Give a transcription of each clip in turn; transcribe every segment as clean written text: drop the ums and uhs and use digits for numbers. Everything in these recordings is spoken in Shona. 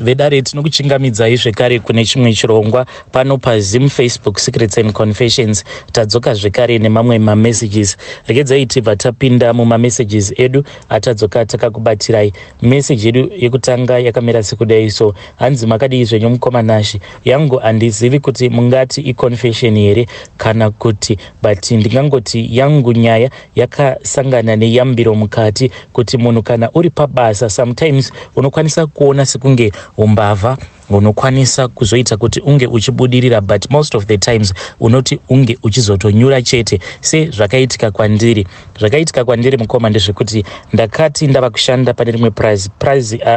Vedare, tinokuchingamidzai zvekare kune chimwe chirongwa pano paZim Facebook Secrets and Confessions. Tadzoka zvekare nemamwe mamessages. Regedzai tibva tapinda mumamessages edu atadzoka takakubatirai. Meseji yedu yekutanga yakamira sekudai so. Hanzi, "Makadii zvenyu mukoma Nashi? Yangu handizivi kuti mungati iconfession here kana kuti, but ndingangoti yangu nyaya yakasangana neyambiro mukati, kuti munhu kana uri pabasa, sometimes unokwanisa kuona sekunge umbavha unokwanisa kuzoita kuti unge uchibudirira, but most of the times unoti unge uchizotonyura chete, sezvakaitika kwandiri. Zvakaitika kwandiri, mukoma, ndezvekuti ndakati ndava kushanda pane rimwe prazi.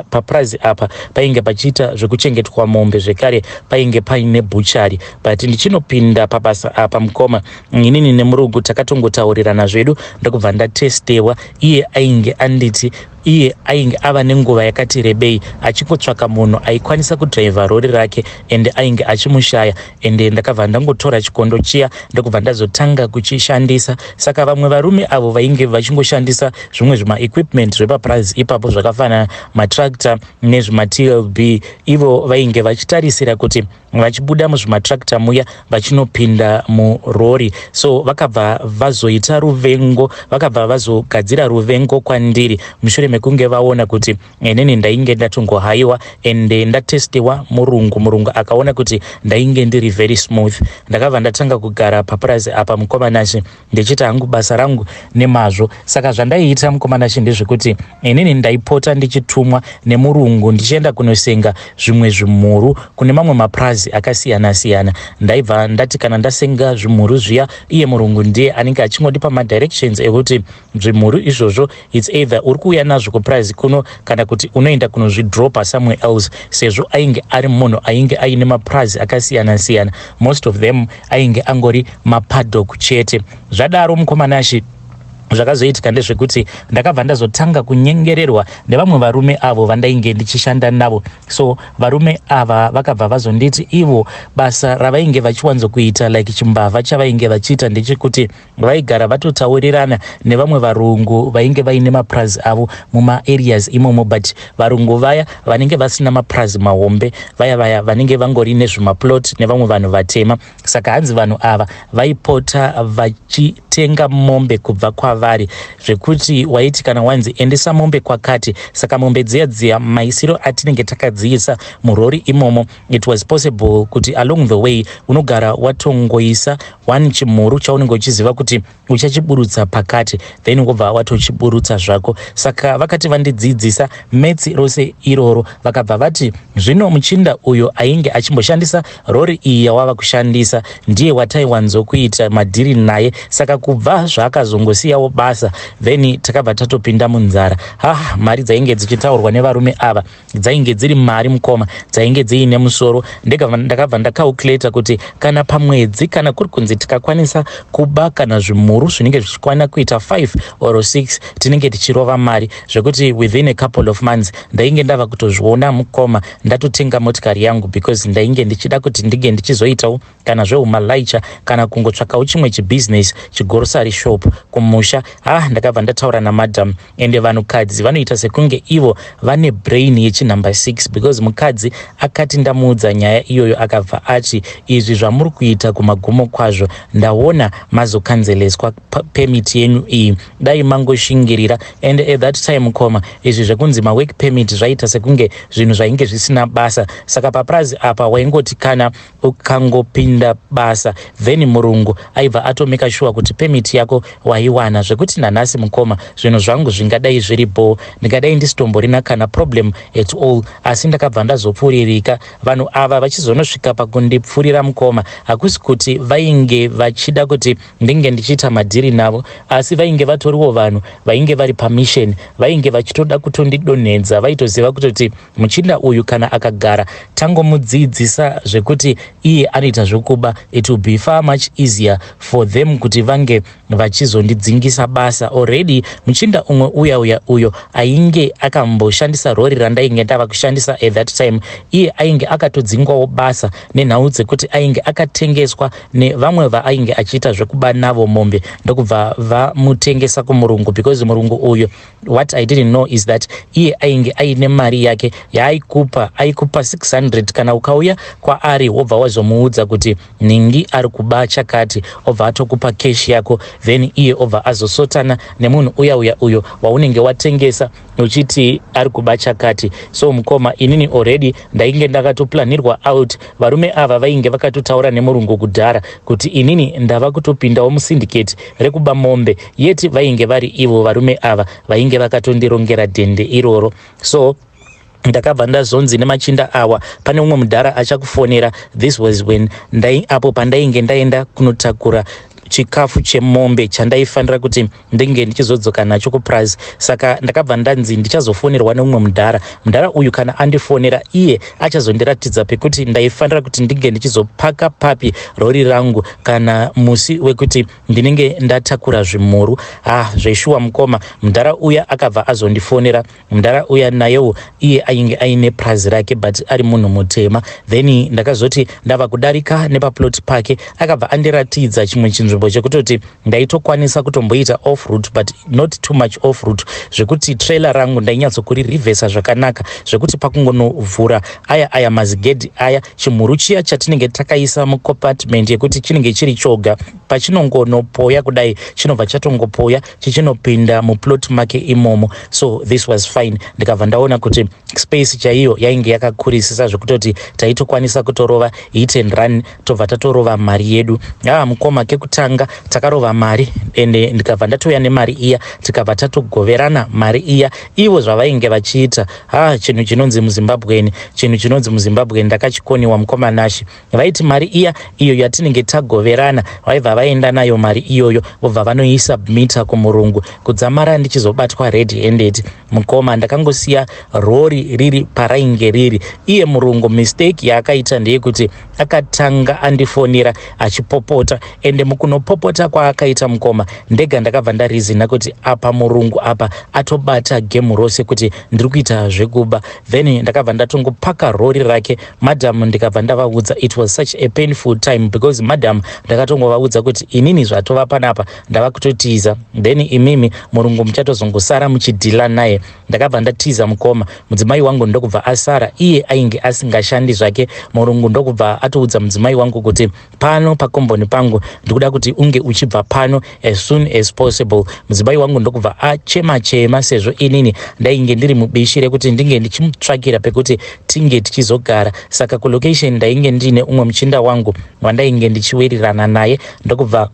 Paprazi apa painge pachiita zvekuchengetwa mombe, zvekare painge paine butchery. But ndichinopinda pabasa apa, mukoma, inini nemurungu takatongotaurirana zvedu, ndokubva ndatestewa. Iye ainge anditi iye ainge ava nenguva yakati rebei achingotsvaka munhu aikwanisa kudhiraivha rori rake, ende ainge achimushaya. Ende ndakabva ndangotora chikondo chiya, ndokubva ndazotanga kuchishandisa. Saka vamwe varume avo vainge vachingoshandisa zvimwe zvimaequipment zvepapurazi ipapo, zvakafanana matractor nezvimaTLB, ivo vainge vachitarisira kuti vachibuda muzvimatractor muya vachinopinda murori. So vakabva vazoita ruvengo, vakabva vazogadzira ruvengo kwandiri mushure mekunge vaona kuti inini ndainge ndatongohaiwa ende ndatestiwa murungu. Murungu akaona kuti ndainge ndiri very smooth. Ndakabva ndatanga kugara papurazi apa, mukoma Nashi, ndichiita hangu basa rangu nemazvo. Saka zvandaiita, mukoma Nashi, ndezvekuti inini ndaipota ndichitumwa nemurungu ndichienda kunosenga zvimwe zvimhuru kune mamwe mapurazi akasiyana-siyana. Ndaibva ndati kana ndasenga zvimhuru zviya, iye murungu ndiye anenge achingondipa madirections ekuti zvimhuru izvozvo, it's either uri kuuya nazvo kupurazi kuno kana kuti unoenda kunozvidropa somewhere else, sezvo ainge ari munhu ainge aine mapurazi akasiyana-siyana. Most of them ainge angori mapaddock chete. Zvadaro, mukoma Nashi, zvakazoitika ndezvekuti ndakabva ndazotanga kunyengererwa nevamwe varume avo vandainge ndichishanda navo. So varume ava vakabva vazonditi ivo basa ravainge vachiwanzokuita, like chimbavha chavainge vachiita, ndechekuti vaigara vatotaurirana nevamwe varungu vainge vaine mapurazi avo mumaareas imomo, but varungu vaya vanenge vasina mapurazi mahombe, vaya vaya vanenge vangori nezvimaplot nevamwe vanhu vatema. Saka hanzi vanhu ava vaipota vachitenga mombe kubva kwavari, zvekuti waiti kana wanzi endesa mombe kwakati, saka mombe dziya dziya, maisiro atinenge takadziisa murori imomo, it was possible kuti along the way unogara watongoisa one chimhuru chaunenge uchiziva kuti uchachiburutsa pakati, then wobva watochiburutsa zvako. Saka vakati vandidzidzisa metsi rose iroro, vakabva vati zvino muchinda uyo ainge achimboshandisa rori iyi yawava kushandisa ndiye wataiwanzokuita madhiri naye. Saka kubva zvaakazongosiyawo basa, then takabva tatopinda munzara. Ha, mari dzainge dzichitaurwa nevarume ava dzainge dziri mari, mukoma, dzainge dziine musoro. Ndakabva ndacalculata kuti kana pamwedzi, kana kuri kunzi tikakwanisa kuba kana zvimhuru zvinenge zvichikwana kuita 5 or 6, tinenge tichirova mari zvekuti within a couple of months ndainge ndava kutozviona, mukoma, ndatotenga motikari yangu, because ndainge ndichida kuti ndinge ndichizoitawo kana zvehumalaicha kana kungotsvakawo chimwe chibhizinesi, chigrocery shop kumusha. Ha, ndakabva ndataura namadam. Ende vanhukadzi vanoita sekunge ivo vane brain yechinumber 6, because mukadzi akati ndamuudza nyaya iyoyo, akabva ati, "Izvi zvamuri kuita, kumagumo kwazvo ndaona mazokanzeleswa permit yenyu iyi. Dai mangoshingirira." And at that time, mukoma, izvi zvekunzi mawork permit zvaita sekunge zvinhu zvainge zvisina basa. Saka papurazi apa waingoti kana ukangopinda basa, then murungu aibva atomeka sure kuti permit yako waiwana, zvekuti nanhasi, mukoma, zvinhu zvangu zvingadai zviripo, ndingadai ndisitomborina kana problem at all. Asi ndakabva ndazopfuuririka. Vanhu ava vachizonosvika pakundipfurira, mukoma, hakusi kuti vainge vachida kuti ndinge ndichiita madhiri navo, asi vainge vatoriwo vanhu vainge vari pamission, vainge vachitoda kutondidonhedza. Vaitoziva kutoti muchinda uyu kana akagara tangomudzidzisa zvekuti iye anoita zvokuba, it will be far much easier for them kuti vange vachizondidzingisa. Vakandishaisa basa already. Muchinda umwe uya uya uyo ainge akamboshandisa rori randainge ndava kushandisa at that time, iye ainge akatodzingwawo basa nenhau dzekuti ainge akatengeswa nevamwe vaainge achiita zvekuba navo mombe, ndokubva vamutengesa kumurungu, because murungu uyu, what I didn't know is that iye ainge aine mari yake yaaikupa. Aikupa 600 kana ukauya kwaari, wobva wazomuudza kuti nhingi ari kuba chakati, obva atokupa cash yako, then iye obva azosotana nemunhu uya uya uyo waunenge watengesa uchiti ari kuba chakati. So mukoma, inini already ndainge ndakatoplanirwa out. Varume ava vainge vakatotaura nemurungu kudhara kuti inini ndava kutopindawo musyndicate rekuba mombe, yeti vainge vari ivo varume ava vainge vakatondirongera dhende iroro. So ndakabva ndazonzi nemachinda awa, pane umwe mudhara achakufonera. This was when ndai, apo pandainge ndaenda kunotakura chikafu chemombe chandaifanira kuti ndinge ndichizodzoka nacho kupurazi. Saka ndakabva ndanzi ndichazofonerwa neumwe mudhara. Mudhara uyu kana andifonera, iye achazondiratidza pekuti ndaifanira kuti ndinge ndichizopaka papi rori rangu kana musi wekuti ndinenge ndatakura zvimhuru. Ah, zveshuwa mukoma, mudhara uya akabva azondifonera. Mudhara uya nayewo iye ainge aine purazi rake, but ari munhu mutema. Then ndakazoti ndava kudarika nepaplot pake, akabva andiratidza chimwe chinzvimbo chekutoti ndaitokwanisa kutomboita off route, but not too much off route, zvekuti trailer rangu ndainyatsokuririvhesa zvakanaka, zvekuti pakungonovhura aya aya mazigedhi aya, chimhuru chiya chatinenge takaisa mucompartment yekuti chinenge chiri choga, pachinongonopoya kudai, chinobva chatongopoya chichinopinda muplot make imomo. So this was fine. Ndikabva ndaona kuti space chaiyo yainge yakakurisisa zvekutoti taitokwanisa kutorova hit and run, tobva tatorova mari yedu. Aa, mukoma, kekutanga takarova mari, ende ndikabva ndatouya nemari iya, tikabva tatogoverana mari iya. Ivo zvavainge vachiita, ha, chinhu chinonzi muZimbabweni, chinhu chinonzi muZimbabweni ndakachikoniwa, mukoma Nashi. Vaiti mari iya iyo yatinenge tagoverana, vaibva vaenda nayo mari iyoyo, vobva vanoisubmita kumurungu. Kudzamara ndichizobatwa red handed, mukoma, ndakangosiya rori riri parainge riri. Iye murungu, mistake yaakaita ndeyekuti akatanga andifonera achipopota, ende mukunopopota kwaakaita, mukoma, ndega ndakabva ndareasona kuti apa murungu apa atobata gemu rose kuti ndiri kuita zvekuba. Then ndakabva ndatongopaka rori rake. Madam ndikabva ndavaudza. It was such a painful time because madam ndakatongovaudza kuti inini zvatova panapa ndava kutotiza, then imimi murungu muchatozongosara muchidhila naye. Ndakabva ndatiza, mukoma. Mudzimai wangu ndokubva asara, iye ainge asingashandi zvake. Murungu ndokubva atoudza mudzimai wangu kuti pano pakomboni pangu ndikuda kuti unge uchibva pano as soon as possible. Mudzimai wangu ndokubva achema chema, sezvo inini ndainge ndiri mubishi rekuti ndinge ndichimutsvakira pekuti tinge tichizogara. Saka kulocation ndainge ndiine umwe muchinda wangu wandainge ndichiwirirana naye. Ndokubva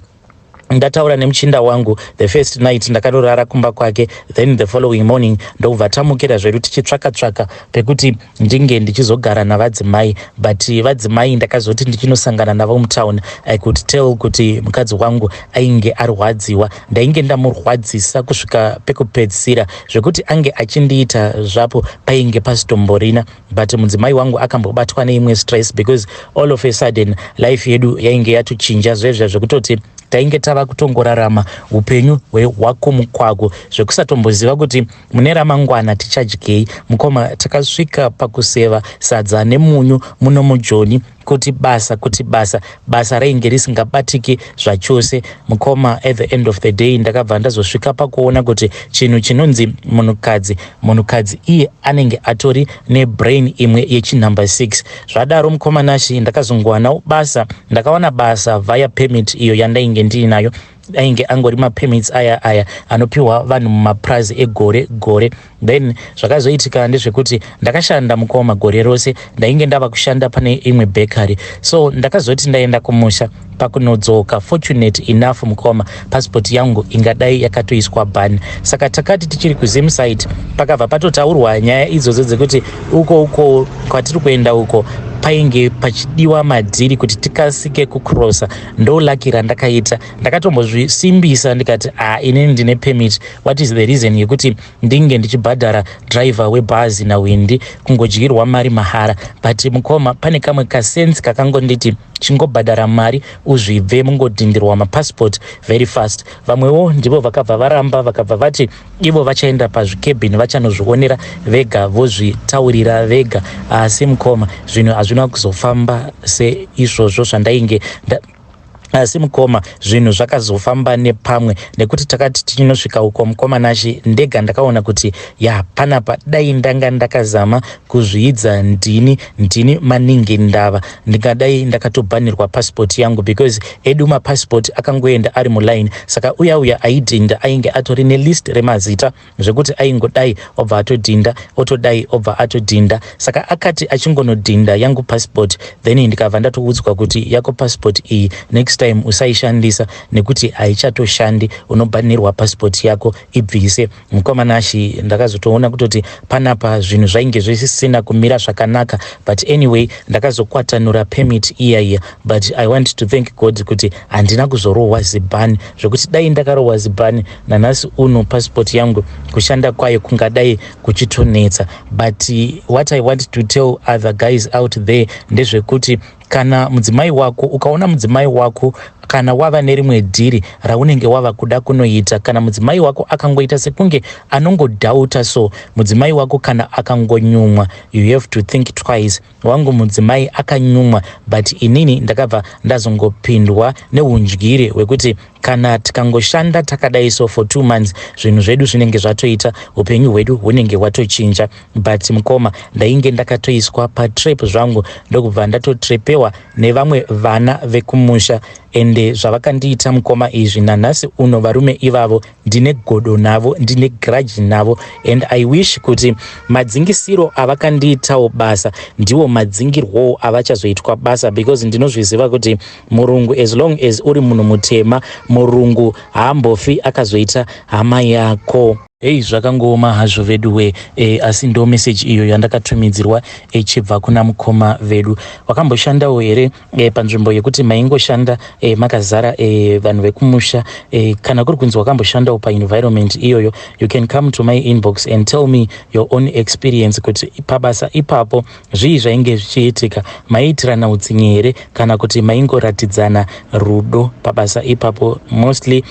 ndataura nemuchinda wangu. The first night ndakanorara kumba kwake, then the following morning ndokubva tamukira zvedu tichitsvaka tsvaka pekuti ndinge ndichizogara navadzimai. But vadzimai ndakazoti ndichinosangana navo mutown, I could tell kuti mukadzi wangu ainge arwadziwa. Ndainge ndamurwadzisa kusvika pekupedzisira, zvekuti ange achindiita zvapo painge pasitomborina. But mudzimai wangu akambobatwa neimwe stress because all of a sudden life yedu yainge yatochinja zvezva, zvekutoti tainge tava kutongorarama upenyu hwehwako zvekusatomboziva kuti mune ramangwana tichadyei. Mukoma, takasvika pakuseva sadza nemunyu muno muJoni, kuti basa, kuti basa, basa rainge risingabatiki zvachose. Mukoma, at the end of the day ndakabva ndazosvika pakuona kuti chinhu chinonzi munhukadzi, munhukadzi iye anenge atori nebrain imwe yechinumber 6. Zvadaro, mukoma Nashi, ndakazongowanawo basa. Ndakawana basa via permit iyo yandainge ndiinayo. Ainge angori mapermits aya aya anopiwa vanhu mumapurazi egore gore. Then zvakazoitika ndezvekuti ndakashanda, mukoma, gore rose. Ndainge ndava kushanda pane imwe bakery. So ndakazoti ndaenda kumusha, pakunodzoka, fortunate enough, mukoma, passport yangu ingadai yakatoiswa ban. Saka takati tichiri kuZimsite, pakabva patotaurwa nyaya idzodzo dzekuti uko uko kwatiri kuenda uko Painge pachidiwa madhiri kuti tikasike kucrossa. Ndo lucky randakaita. Ndakatombozvisimbisa ndikati, "A ah, inini ndine permit. What is the reason yekuti ndinge ndichibhadhara driver webhazi nawindi, kungodyirwa mari mahara?" But mukoma, pane kamwe kasense kakangonditi, "Chingobhadhara mari uzvibve, mungodhindirwa mapassport very fast." Vamwewo ndivo vakabva varamba, vakabva vati ivo vachaenda pazvikebhini, vachanozvionera vega, vozvitaurira vega. Asi mukoma, zvinhu hazvina kuzofamba seizvozvo zvandainge. Asi mukoma, zvinhu zvakazofamba nepamwe, nekuti takati tichinosvika uko, mukoma Nashi, ndega ndakaona kuti ya, panapa dai ndanga ndakazama kuzviidza ndini maningi ndava, ndingadai ndakatobhanirwa pasipoti yangu, because edu mapasipoti akangoenda ari muline. Saka uya uya aidhinda ainge atori nelist remazita, zvekuti aingodai obva atodhinda, otodai obva atodhinda. Saka akati achingonodhinda yangu pasipoti, then ndikabva ndatoudzwa kuti, "Yako pasipoti iyi next time usaishandisa nekuti haichatoshandi, unobhanirwa pasipoti yako, ibvise." Mukoma Nashi, ndakazotoona kutoti panapa zvinhu zvainge zvisisina kumira zvakanaka. But anyway, ndakazokwatanura permit iya iya. But I want to thank God kuti handina kuzorohwa zibhani, zvekuti dai ndakarohwa zibhani, nanhasi uno pasipoti yangu kushanda kwayo kungadai kuchitonetsa. But what I want to tell other guys out there ndezvekuti kana mudzimai wako, ukaona mudzimai wako, kana wava nerimwe dhiri raunenge wava kuda kunoita, kana mudzimai wako akangoita sekunge anongodhauta, so mudzimai wako kana akangonyumwa, you have to think twice. Wangu mudzimai akanyumwa, but inini ndakabva ndazongopindwa neundyire hwekuti kana tikangoshanda takadai so for 2 months, zvinhu zvedu zvinenge zvatoita, upenyu hwedu hunenge hwatochinja. But mukoma, ndainge ndakatoiswa patrap zvangu, ndokubva ndatotrepewa nevamwe vana vekumusha. Ende zvavakandiita, mukoma, izvi nanhasi uno varume ivavo ndine godo navo, ndine grudge navo. And I wish kuti madzingisiro avakandiitawo basa ndiwo madzingirwowo avachazoitwa basa, because ndinozviziva kuti murungu, as long as uri munhu mutema, murungu haambofi akazoita hama yako. Hei, zvakangooma hazvo vedu. Asi ndo meseji iyo yandakatumidzirwa ichibva kuna mukoma vedu. Wakamboshandawo here panzvimbo yekuti maingoshanda makazara vanhu vekumusha? Kana kuri kunzi wakamboshandawo paenvironment iyoyo, you can come to my inbox and tell me your own experience, kuti pabasa ipapo zvii zvainge zvichiitika. Maiitirana utsinye here, kana kuti maingoratidzana rudo pabasa ipapo? Mostly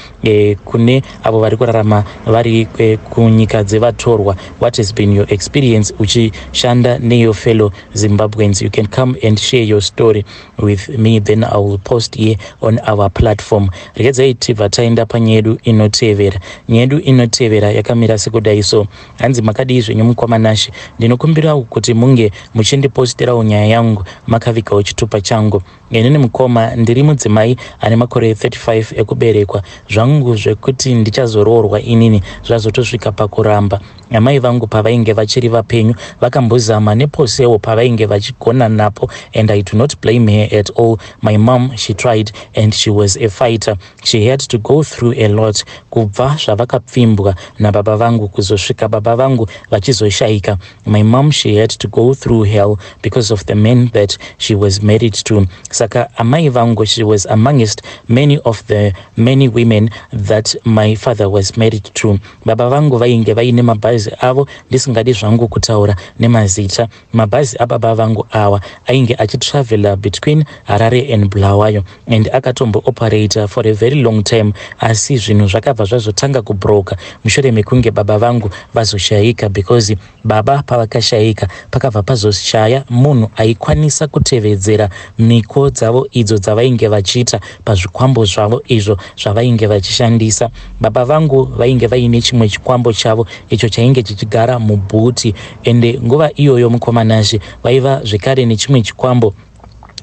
kune avo vari kurarama vari kunyika dzevatorwa, what has been your experience uchishanda neyour fellow Zimbabweans? You can come and share your story with me, then I will post here on our platform. Regedzai tibva taenda panyaya yedu inotevera. Nyaya yedu inotevera yakamira sekudai so. Hanzi, "Makadii zvenyu, mukoma Nashi? Ndinokumbirawo kuti munge muchindiposterawo nyaya yangu makavigawo chitupa changu. Inini, mukoma, ndiri mudzimai ane makore 35 ekuberekwa. Zvangu zvekuti ndichazoroorwa inini zvazotosvika pakuramba. Amai vangu pavainge vachiri vapenyu vakambozama neposewo pavainge vachigona napo, and I do not blame her at all. My mom, she tried and she was a fighter. She had to go through a lot kubva zvavakapfimbwa nababa vangu kuzosvika baba vangu vachizoshayika. My mom, she had to go through hell because of the man that she was married to. Saka amai vangu, she was amongst many of the many women that my father was married to. Baba vangu vainge vaine mabhazi avo, ndisingadi zvangu kutaura nemazita. Mabhazi ababa vangu awa ainge achitravela between Harare and Bulawayo, and akatombooperata for a very long time. Asi zvinhu zvakabva zvazotanga kubroka mushure mekunge baba vangu vazoshayika, because baba pavakashayika pakabva pazoshaya munhu aikwanisa kutevedzera miko dzavo idzo dzavainge vachiita pazvikwambo zvavo izvo zvavainge vachishandisa. Baba vangu vainge vaine chimwe chikwambo chavo icho chainge chichigara mubhuti. Ende nguva iyoyo, mukoma Nashi, vaiva zvekare nechimwe chikwambo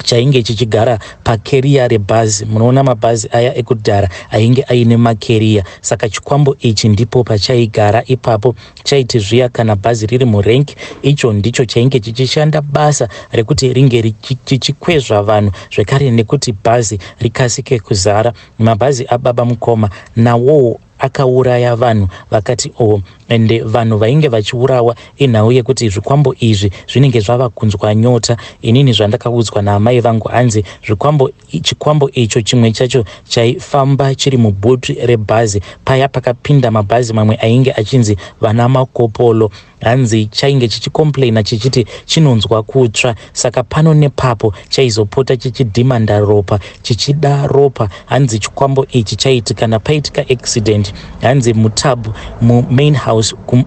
chainge chichigara pacarrier rebhazi. Munoona mabhazi aya ekudhara ainge aine macarrier. Saka chikwambo ichi ndipo pachaigara ipapo. Chaiti zviya kana bhazi riri murank, icho ndicho chainge chichishanda basa rekuti ringe chichikwezva vanhu zvekare nekuti bhazi rikasike kuzara. Mabhazi ababa, mukoma, nawowo Akauraya vanhu vakati o oh, ende vanhu vainge vachiurawa inhau yekuti zvikwambo izvi zvinenge zvava kunzwa nyota. Inini zvandakaudzwa naamai vangu, hanzi zvikwambo, chikwambo icho chimwe chacho chaifamba chiri mubhutu rebhazi paya pakapinda mabhazi mamwe ainge achinzi vana makopolo. Hanzi chainge chichicomplaina chichiti chinonzwa kutsva, saka pano nepapo chaizopota chichidhimanda ropa, chichida ropa. Hanzi chikwambo ichi chaiti kana paitika accident, hanzi mutab mumain house kum,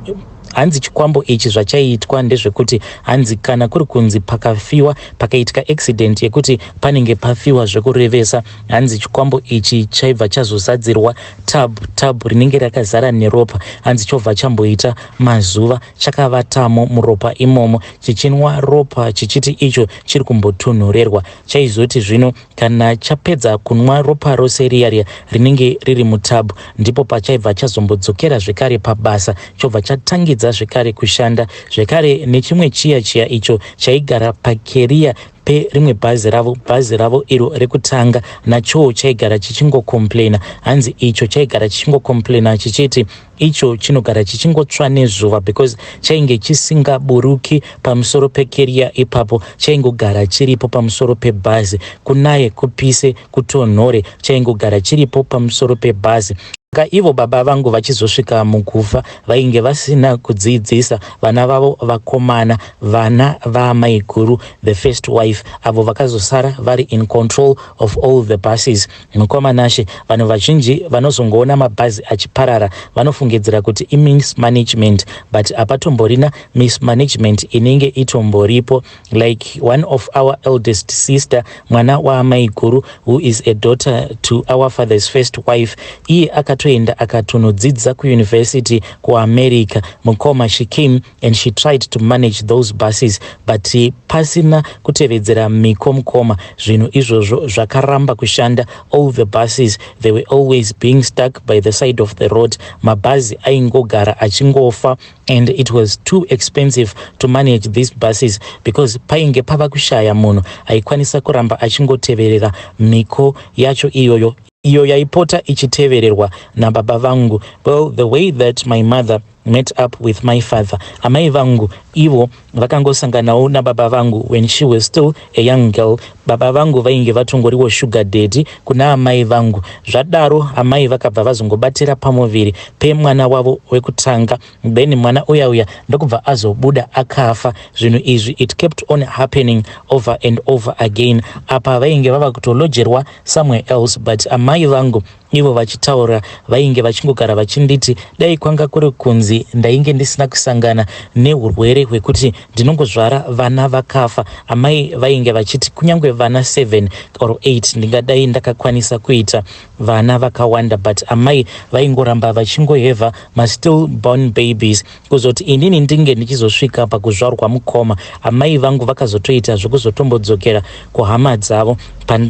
hanzi chikwambo ichi zvachaiitwa ndezvekuti, hanzi kana kuri kunzi pakafiwa, pakaitika accident yekuti panenge pafiwa zvekurevesa, hanzi chikwambo ichi chaibva chazozadzirwa tub, tub rinenge rakazara neropa. Hanzi chobva chamboita mazuva chakavatamo muropa imomo, chichinwa ropa, chichiti icho chiri kumbotunhurerwa. Chaizoti zvino kana chapedza kunwa ropa rose riya riya rinenge riri mutabhu, ndipo pachaibva chazombodzokera zvekare pabasa, chobva chatangidza zvekare kushanda zvekare. Nechimwe chiya chiya icho chaigara pakeria perimwe bhazi ravo, bhazi ravo iro rekutanga, nachowo chaigara chichingocomplaina. Hanzi icho chaigara chichingocomplaina chichiti icho chinogara chichingotsva nezuva because chainge chisingaburuki pamusoro pekeria ipapo, chaingogara chiripo pamusoro pebhazi. Kunaye, kupise, kutonhore, chaingogara chiripo pamusoro pebhazi. Saka ivo baba vangu vachizosvika mukufa, vainge vasina kudzidzisa vana vavo vakomana, vana vaamaiguru, the first wife, avo vakazosara vari in control of all the buses. Mukoma Nashe, vanhu vazhinji vanozongoona mabhazi achiparara vanofungidzira kuti imismanagement, but hapatomborina mismanagement inenge itomboripo. Like one of our eldest sister, mwana waamaiguru, who is a daughter to our father's first wife, iye akatoenda akatonodzidza kuuniversity kuAmerica. Mukoma, she came and she tried to manage those buses, but pasina kutevedzera miko, mukoma, zvinhu izvozvo zvakaramba kushanda. All the buses, they were always being stuck by the side of the road. Mabhazi aingogara achingofa, and it was too expensive to manage these buses because painge pava kushaya munhu aikwanisa kuramba achingoteverera miko yacho iyoyo, iyo yaipota ichitevererwa nababa vangu. Well, the way that my mother met up with my father, amai vangu ivo vakangosanganawo nababa vangu when she was still a young girl. Baba vangu vainge vatongoriwo sugar daddy kuna amai vangu. Zvadaro amai vakabva vazongobatira pamuviri pemwana wavo wekutanga, then mwana uya uya ndokubva azobuda akafa. Zvinhu izvi, it kept on happening over and over again. Apa vainge vava kutolojerwa somewhere else, but amai vangu ivo vachitaura vainge vachingogara vachinditi dai kwanga kuri kunzi ndainge ndisina kusangana neurwere hwekuti ndinongozvara vana vakafa, amai vainge vachiti kunyange vana 7 or 8 ndingadai ndakakwanisa kuita vana vakawanda. But amai vaingoramba vachingohevha mastill born babies. Kuzoti inini ndinge ndichizosvika pakuzvarwa, mukoma, amai vangu vakazotoita zvekuzotombodzokera kuhama dzavo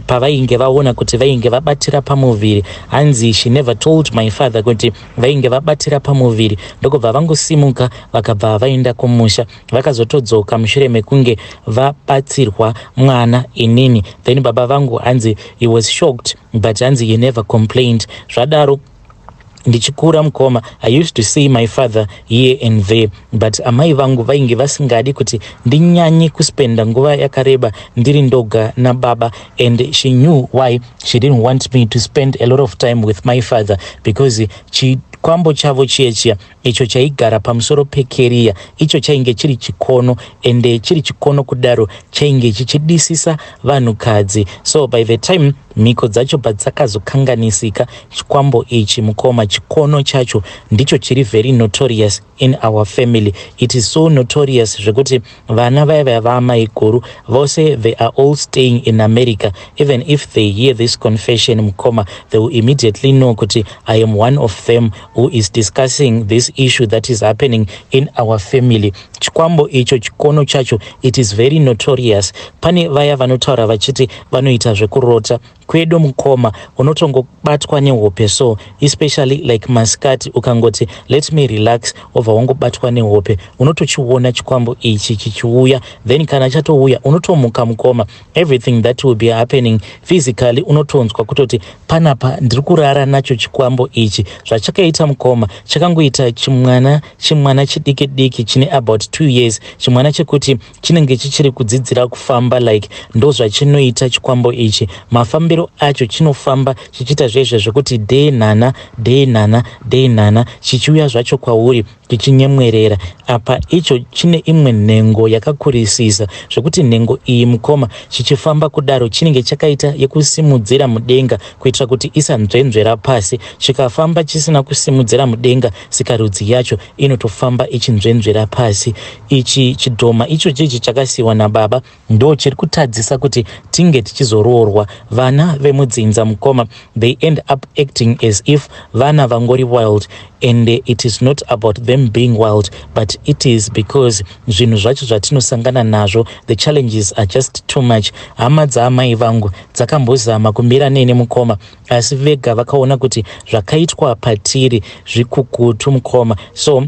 pavainge vaona kuti vainge vabatira pamuviri. Hanzi she never told my father kuti vainge vabatira pamuviri, ndokubva vangosimuka vakabva vaenda kumusha. Vakazotodzoka mushure mekunge vabatsirwa mwana, inini. Then baba vangu, hanzi he was shocked, but hanzi he never complained. Zvadaro ndichikura, mukoma, I used to see my father here and there, but amai vangu vainge vasingadi kuti ndinyanye kuspenda nguva yakareba ndiri ndoga nababa. And she knew why she didn't want me to spend a lot of time with my father, because chikwambo chavo chiya chiya icho chaigara pamusoro pekeriya, icho chainge chiri chikono, ende chiri chikono kudaro chainge chichidisisa vanhukadzi. So by the time mhiko dzacho padzakazokanganisika, chikwambo ichi, mukoma, chikono chacho ndicho chiri very notorious in our family. It is so notorious zvekuti vana vaya vaya vaamai guru vose, they are all staying in America. Even if they hear this confession, mukoma, they will immediately know kuti I am one of them who is discussing this issue that is happening in our family. Chikwambo icho, chikono chacho, it is very notorious. Pane vaya vanotaura vachiti vanoita zvekurota. Kwedu mukoma, unotongobatwa nehope so, especially like masikati, ukangoti let me relax, wobva wangobatwa nehope, unotochiona chikwambo ichi chichiuya. Then kana chatouya, unotomuka mukoma. Everything that will be happening physically, unotonzwa kutoti panapa ndiri kurara nacho chikwambo ichi. Zvachakaita mukoma, chakangoita chimwana, chimwana chidiki diki chine about 2 years, chimwana chekuti chinenge chichiri kudzidzira kufamba. Like ndo zvachinoita chikwambo ichi, mafambiro acho, chinofamba chichiita zvezve zvekuti dhee nana, dhee nana, dhee nana, chichiuya zvacho kwauri chichinyemwerera. Apa icho chine imwe nhengo yakakurisisa, zvekuti nhengo iyi mukoma, chichifamba kudaro, chinenge chakaita yekusimudzira mudenga kuitira kuti isanzvenzvera pasi. Chikafamba chisina kusimudzira mudenga, sikarudzi yacho inotofamba ichinzvenzvera pasi. Ichi chidhoma icho chichi chakasiyiwa nababa ndo chiri kutadzisa kuti tinge tichizoroorwa. Vana vemudzinza mukoma, they end up acting as if vana vangori wild, and it is not about them being wild, but it is because zvinhu zvacho zvatinosangana nazvo, the challenges are just too much. Hama dzaamai vangu dzakambozama kumira neni mukoma, asi vega vakaona kuti zvakaitwa patiri zvikukutu mukoma. So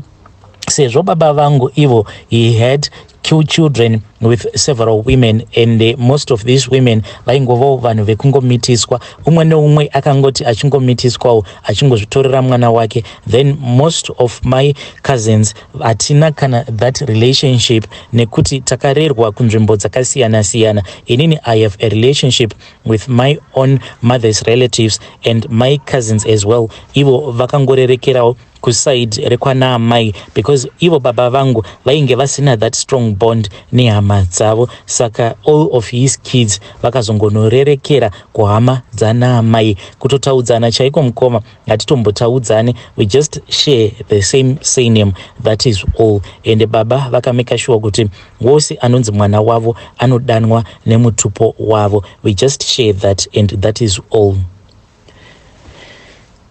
sezvo baba vangu ivo, he had two children with several women, and most of these women vaingovawo vanhu vekungomitiswa. Umwe neumwe akangoti achingomitiswawo, achingozvitorera mwana wake. Then most of my cousins hatina kana that relationship, nekuti takarerwa kunzvimbo dzakasiyana-siyana. Inini I have a relationship with my own mother's relatives and my cousins as well. Ivo vakangorerekerawo kuside rekwanaamai, because ivo baba vangu vainge vasina that strong bond nehama dzavo. Saka all of his kids vakazongonorerekera kuhama dzanaamai. Kutotaudzana chaiko mukoma, hatitombotaudzani. We just share the same surname, that is all. And baba vakamake sure kuti wose anonzi mwana wavo anodanwa nemutupo wavo. We just share that and that is all.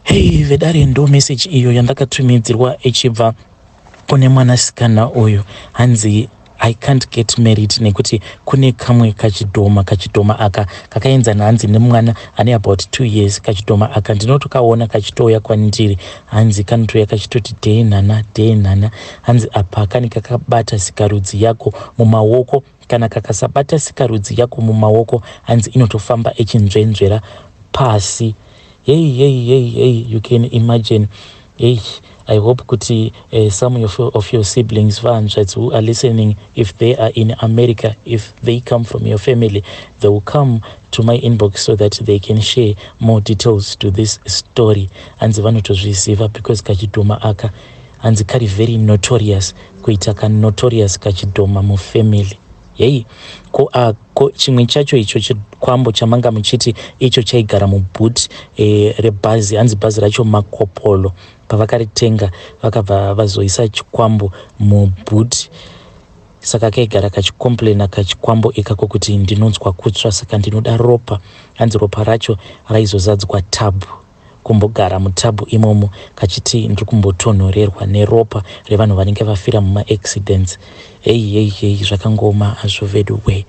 Hei vedare, ndo message iyo yandakatumidzirwa ichibva kune mwanasikana uyu. Hanzi I can't get married nekuti kune kamwe kachidhoma. Kachidhoma aka kakaenzana hanzi nemwana ane about 2 years. Kachidhoma aka ndinotokaona kachitouya kwandiri. Hanzi kanotouya kachitoti dhee nana, dhee nana. Hanzi apa kane kakabata sikarudzi yako mumaoko. Kana kakasabata sikarudzi yako mumaoko, hanzi inotofamba ichinzvenzvera pasi. Hey, hey, hey, hey, you can imagine. Hey, I hope kuti some of your siblings, vahanzvadzi who are listening, if they are in America, if they come from your family, they will come to my inbox so that they can share more details to this story. Hanzi vanotozviziva because kachidhoma aka hanzi kari very notorious, kuita kanotorious kachidhoma mufamily. Hei, ko, ko chimwe chacho icho chikwambo chamanga muchiti icho chaigara muboot rebhazi, hanzi bhazi racho Makopolo, pavakaritenga vakabva vazoisa chikwambo muboot. Saka kaigara kachicomplaina kachikwambo ikako kuti ndinonzwa kutsva, saka ndinoda ropa. Hanzi ropa racho raizozadzwa tub, kumbogara mutub imomo, kachiti ndiri kumbotonhorerwa neropa revanhu vanenge vafira mumaaccidents. Hei hei hei, zvakangoma hazvo vedu we.